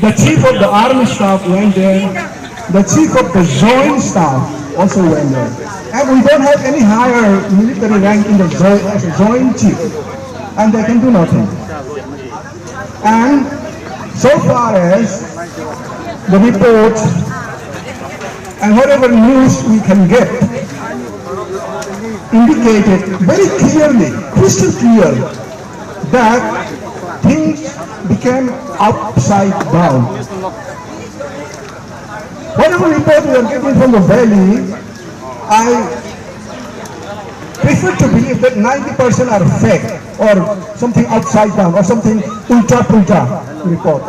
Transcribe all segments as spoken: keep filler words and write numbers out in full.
The chief of the army staff went there. The chief of the joint staff also went there. And we don't have any higher military rank in the joint, as a joint chief. And they can do nothing. And so far as the reports and whatever news we can get indicated very clearly, crystal clear, that things became upside down. Whatever report we are getting from the valley, I prefer to believe that ninety percent are fake or something upside down or something ulta pulta report.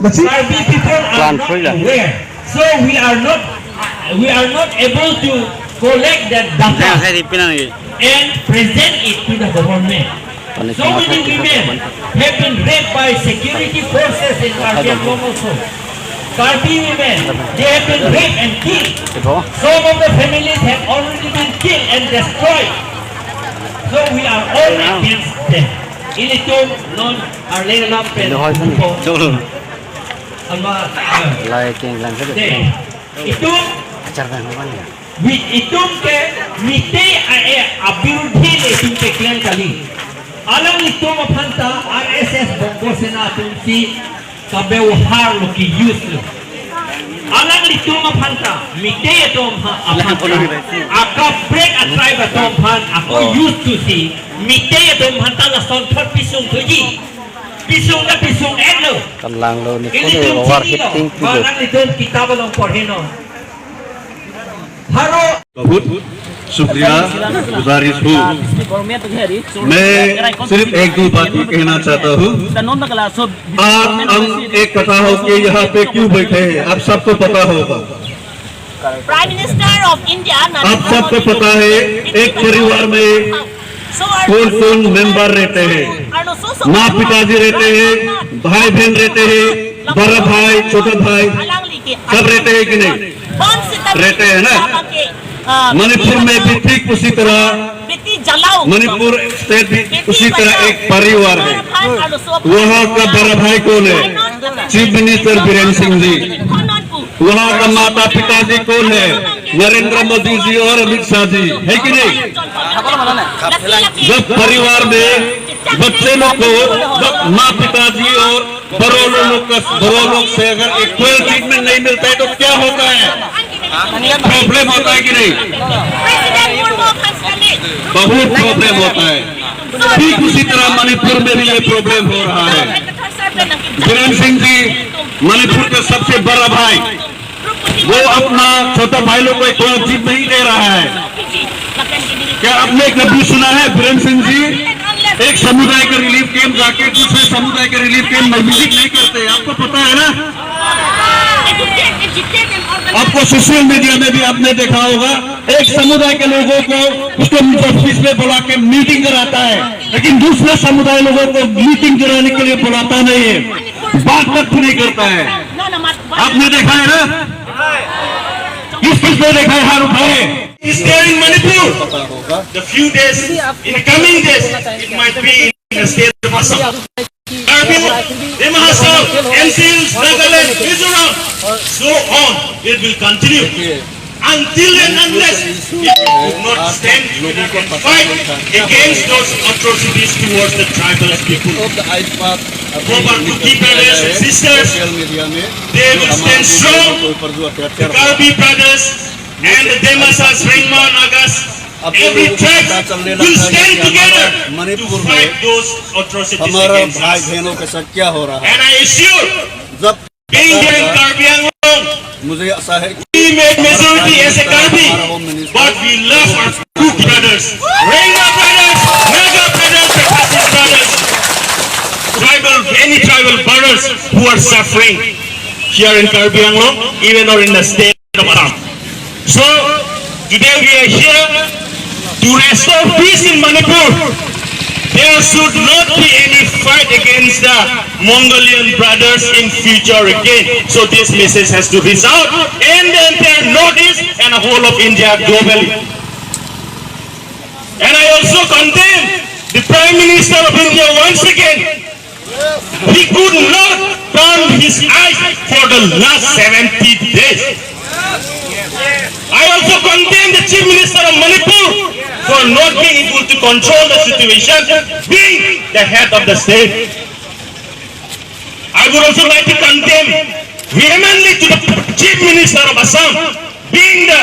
The chief Karbi people are not aware. So we are not, we are not able to collect that data and present it to the government. So many women have been raped by security forces in Karbi Anglong also. Karbi women, they have been raped and killed. Some of the families have already been killed and destroyed. So we are all against them. Ilitum non arleng lam pen. Alma, ah, itum, itum ke mite a-, eh, abirudhi le itum ke klem kali. Alanglitum aphan ta R S S Bongo Sena atumsi kabewhar lo, ke-use lo. Alanglitum aphan ta, mite atum aphan ta, akaprek a-tribe atum aphan ako use thusi, mite atum aphan ta lason thot pisung thuji. Pisung na pisung-et lo. Kan langlo ni kone overheating ti lo. Alanglitum kitab along porhe non. Haro बहुत शुक्रिया गुजारिश हूँ। मैं सिर्फ एक दो बात ही कहना चाहता हूँ। आज हम एक पता हो कि यहाँ पे क्यों बैठे हैं, आप सबको पता होगा। Prime Minister of India, आप सबको पता है, एक परिवार में कौन कौन मेंबर रहते हैं, माँ पिताजी रहते हैं, भाई बहन रहते हैं, बड़ा भाई, छोटा भाई, सब रहते हैं कि नहीं? रहते हैं ना? मणिपुर में भी ठीक उसी तरह, मणिपुर स्टेट भी उसी तरह एक परिवार है। वहाँ का बड़ा भाई कौन है? चीफ मिनिस्टर बीरेन सिंह जी। वहाँ का माता पिताजी कौन है? नरेंद्र मोदी जी और अमित शाह जी, है कि नहीं? जब परिवार में बच्चे लोग को, जब माँ पिताजी और बड़ों लोग का, बड़ों लोग से अगर इक्वल ट्रीटमेंट नहीं मिलता है तो क्या होता है? प्रॉब्लम होता है कि नहीं? बहुत प्रॉब्लम होता है। ठीक उसी तरह मणिपुर में भी ये प्रॉब्लम हो रहा है। बीरेन सिंह जी, मणिपुर का सबसे बड़ा भाई, वो अपना छोटा भाई लोग को एक जीत नहीं दे रहा है। क्या आपने कभी सुना है बीरेन सिंह जी एक समुदाय का रिलीफ कैंप जाके दूसरे समुदाय का रिलीफ कैंप में विजिट नहीं करते? आपको पता है ना? आपको सोशल मीडिया में भी आपने देखा होगा, एक समुदाय के लोगों को उसके ऑफिस में बुला के मीटिंग कराता है, लेकिन दूसरे समुदाय लोगों को मीटिंग कराने के लिए बुलाता नहीं है, बात तक नहीं करता है। आपने देखा है ना? किस किस ने देखा है, हाथ उठाए। Is there in Manipur? The few days, in the coming days, it might be in the state of Assam. Karbi, Dima Hasao, N C Hills, Nagaland, Mizoram, so on. It will continue until and unless we do not stand united and fight against those atrocities towards the tribal people. Of the ice path, of the Kuki brothers and sisters, social media में they will stand strong. The Karbi brothers and the Demasas, Rengma, Nagas, every tribe will stand together to fight those atrocities against us. हमारा भाई बहनों के साथ क्या हो रहा है? And I assure, जब being here in Karbi Anglong, मुझे आशा है कि we made majority as a Karbi, but we love our Kuki brothers, Rengma brothers, Naga brothers, and Khasi brothers, tribal, any tribal brothers who are suffering here in Karbi Anglong, even or in the state of Assam. So, today we are here to restore peace in Manipur. There should not be any fight against the Mongolian brothers in future again. So this message has to reach out and the entire Northeast and whole of India globally. And I also condemn the Prime Minister of India once again He could not turn his eyes for the last seventy days. I also condemn the Chief Minister of Manipur for not being able to control the situation, being the head of the state. I would also like to condemn vehemently to the Chief Minister of Assam, being the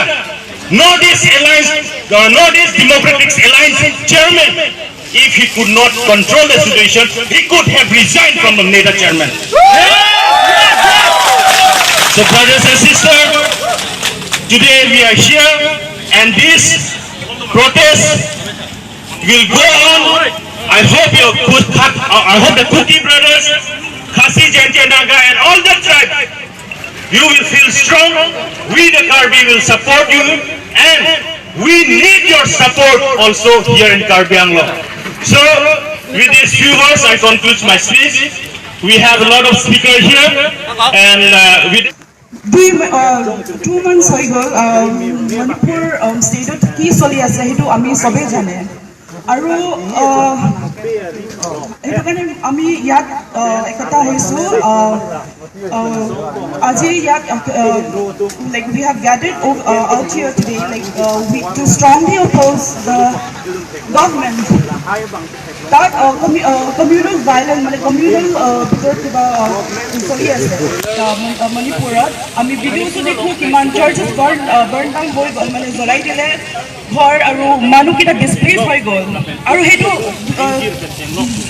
Northeast Alliance, the Northeast Democratic Alliance chairman. If he could not control the situation, he could have resigned from the NEDA chairman. So, brothers and sisters, today we are here, and this protest will go on. I hope your Kut-, Khat-, uh, I hope the Kuki brothers, Khasi, Jaintia, Naga, and all the tribes, you will feel strong. We, the Karbi, will support you, and we need your support also here in Karbi Anglong. So, with these few words, I conclude my speech. We have a lot of speakers here, and uh, with দুই আহ, two months হৈ গ'ল। আহ, মণিপুৰ আহ, ষ্টেটত কি চলি আছে সেইটো আমি চবেই জানে। আৰু আহ, সেইটো কাৰণে আমি ইয়াত আহ, একতা হৈছোঁ। আহ, আহ, আজি ইয়াত like we have gathered out here today, like we to strongly oppose the government. তাত কমিউনেল ভাইলেন্স মানে কমিউনেল ভিতৰত কিবা আহ, চলি আছে আহ, মণ- আহ, মণিপুৰত। আমি ভিডিঅ'ছো দেখো কিমান চাৰ্চেছ বাৰ্ণ বাৰ্ণ ডাউন হৈ গ'ল, মানে জ্বলাই দিলে ঘৰ আৰু মানুহকেইটা ডিছপ্লেচ হৈ গ'ল। আৰু সেইটো আহ,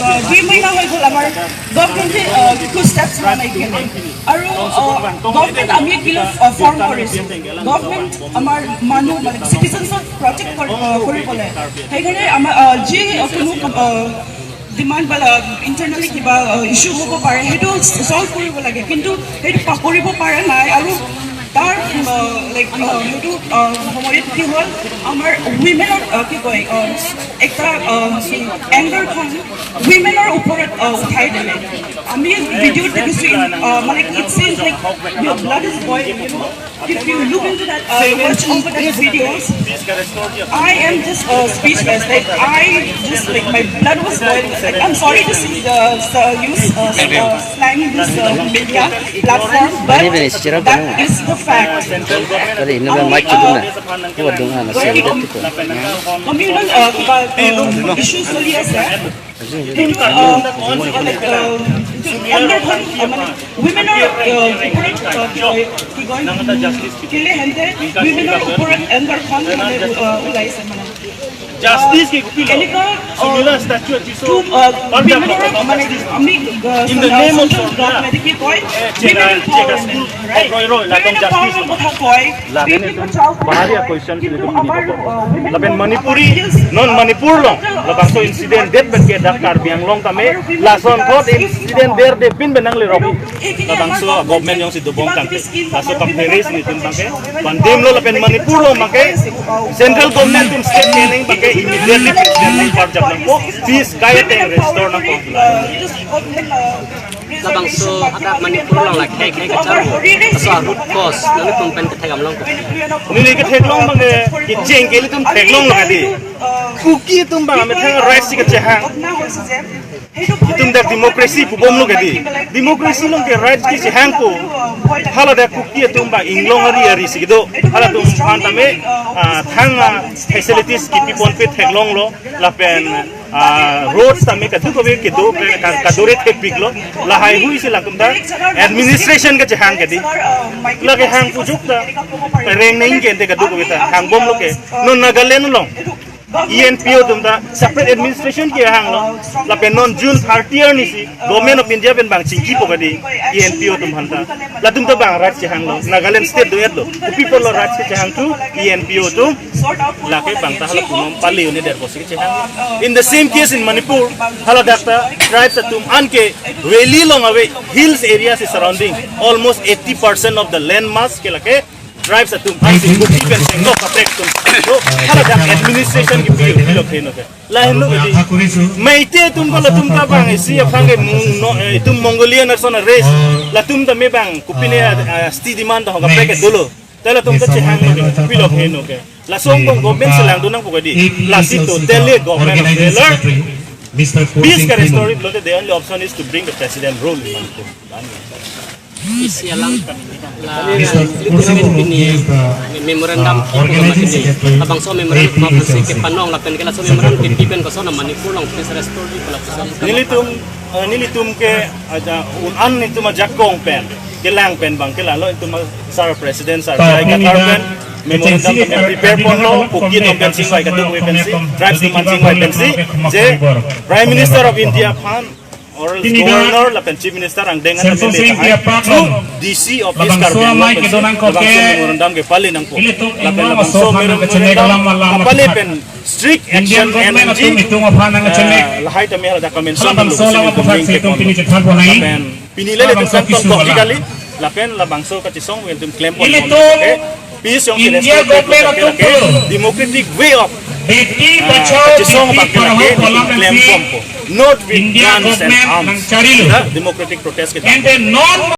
আহ, দুই মহিনা হৈ গ'ল আমাৰ গভৰ্ণমেণ্টে একো ষ্টেপছ লোৱা নাই কেলে। আৰু গভৰ্ণমেণ্ট আমি কিলো ফৰ্ম কৰিছোঁ, গভৰ্ণমেণ্ট আমাৰ মানুহ মানে চিটিজেনছক প্ৰটেক্ট কৰিবলৈ। সেইকাৰণে আমাৰ আহ, যি কোনো আহ, ডিমাণ্ড বা ইণ্টাৰনেলি কিবা ইছ্যু হ'ব পাৰে, সেইটো ছল্ভ কৰিব লাগে, কিন্তু সেইটো পা- কৰিব পৰা নাই। আৰু তাৰ লাইক সেইটো আহ, সময়ত কি হ'ল, আমাৰ উইমেনৰ আহ, কি কয় আহ, একটা আহ, কি এংগাৰখন উইমেনৰ ওপৰত আহ, উঠাই দিলে। আমি ভিডিঅ'ত দেখিছোঁ আহ, মানে it seems like your blood is boiling, you know. If you look into that, uh, watch over that videos, I am just uh, speechless. Like I just like my blood was boiling. Like I'm sorry to see the uh, use uh, uh, slang in this uh, media platform, but that is the fact. Kali ini ba mic itu na. Ko dung ana sel de ko. Communal uh, uh, issues চলি আছে। কিন্তু আহ, আহ, এইটো এংগাৰখন আহ, মানে উইমেনৰ আহ, ওপৰত আহ, কি কয়, কি কয়, কেলে হেনতে উইমেনৰ ওপৰত এংগাৰখন মানে আহ, ওলাইছে মানে। জাষ্টিছ কি কপিল? এনেকুৱা আহ, সুমিলা ষ্টেচু এপিছ টু, আহ, উইমেনৰ মানে আমি আহ, In the name of central গভৰ্ণমেণ্টে কি কয়, চেৰা উইমেন চেৰা এম্পাৱাৰমেণ্ট, ৰাইট? ৰয় ৰয় লাটং উইমেন জাষ্টিছ এম্পাৱাৰমেণ্ট কথা কয়। Lapen itu bahari a question sini itu mini apa? Lapen Manipuri, non Manipur along labangso incident det pen ke dak Karbi Anglong tame, lason thot incident der de pin benang le rok. Labangso government jongsi dobom tangte, laso kampere sini tun bangke, pandem lo lapen Manipur along bangke, central government tun state kening bangke immediately peace parjap nangpo, peace kaya teng restore nangpo. Labangso adak Manipur along la khek khek kacharbo. Laso a root cause nangtum pen ketheklong ko. Neli ketheklong bangke kecheng ke ilitum theklong lo kadi. Kuki atum bang amethang rights si kechehang. Itum dak democracy pubom lo kadi. Democracy along ke rights kechehang ko. Hala dak Kuki atum bang inglong ari ari si kedo. Halatum aphan tame ah, thang ah, facilities kipi ponpe theklong lo. Lapen ah, roads tame kadokave kedo, ka- kadure thepik lo. Lahai hui si latum ta administration kechehang kadi. Lake hang pujuk ta. Reng neng ke ente kadokave ta hangbom lo ke. Non Nagaland along E N P O atum ta separate administration kehang lo. Lapen non June thirty arni si Government of India pen bang chingkipo kadi E N P O atum aphan ta. Latum ta bang rights kehang lo. Nagaland state do-et lo. Kopi apot lo rights kechehang thu E N P O atum. Lake bang ta hala punom pali une der bosi kechehang. In the same case in Manipur, hala dak ta tribes atum an ke valley along ave, hills areas is surrounding. Almost eighty percent of the land mass ke lake tribes atum an si kopi pen senglo kaprek atum. So, hala dak administration kipi lo ke no ke. Lahin lo kadi. Meitei atum ko latum ta bang isi aphan ke mung no, eh, itum Mongolian ason a race. Latum ta me bang kopine ah, ah, asti demand ta ho kaprek ke dolo. Ta latum ta chehang lo ke, kopi lo ke no ke. Lason kong government si langdun nangpo kadi. Lasi totally government of failure. Mister Peace Kursing ke Timung. Restore lote, the only option is to bring the president rule in Manipur. Isi alang la Mister Kursing Timung, pini he is the, memorandum uh, organizing secretary, labangso memorandum A P H L C. Kepanong lapen ke laso memorandum kepi pen koson Manipur along peace restore di pala koson. Nelitum, eh, nelitum ke aja un-an nelitum ajakong pen kelang pen abang ke lalo itum sir president sir. To, J I pini Kathar pen memorandum kechengsi kami prepare ponlo, Kuki atum pen chingvai kadokave pensi, tribes atum pen chingvai pensi, je Prime Minister of India aphan or Governor lapen Chief Minister angdeng an Central Sing tahan, through D C office labangso Karbi Anglong amei pensi kedonang koke, labangso memorandum kepale nangpo. Ilitum lapen inglong labangso aso aphan memorandum kachele kalam malam kapale pen strict Indian action government atum itum aphan nang kachele. Eh, lahai tame hala document labangso alam aphan si itum pini chethan ponai. Lapen pini lele itum labangso kan kisu tongkok malam kali. Lapen labangso kachisong pen itum klem pon. Ilitum okay. Peace along India government atum ke democratic way of Beti ah, Bachao kachisong Beti abang ke Padhao lake kolam klem si pon po. Not with India guns and government arms. Nang charilo. The democratic protest kita. And the non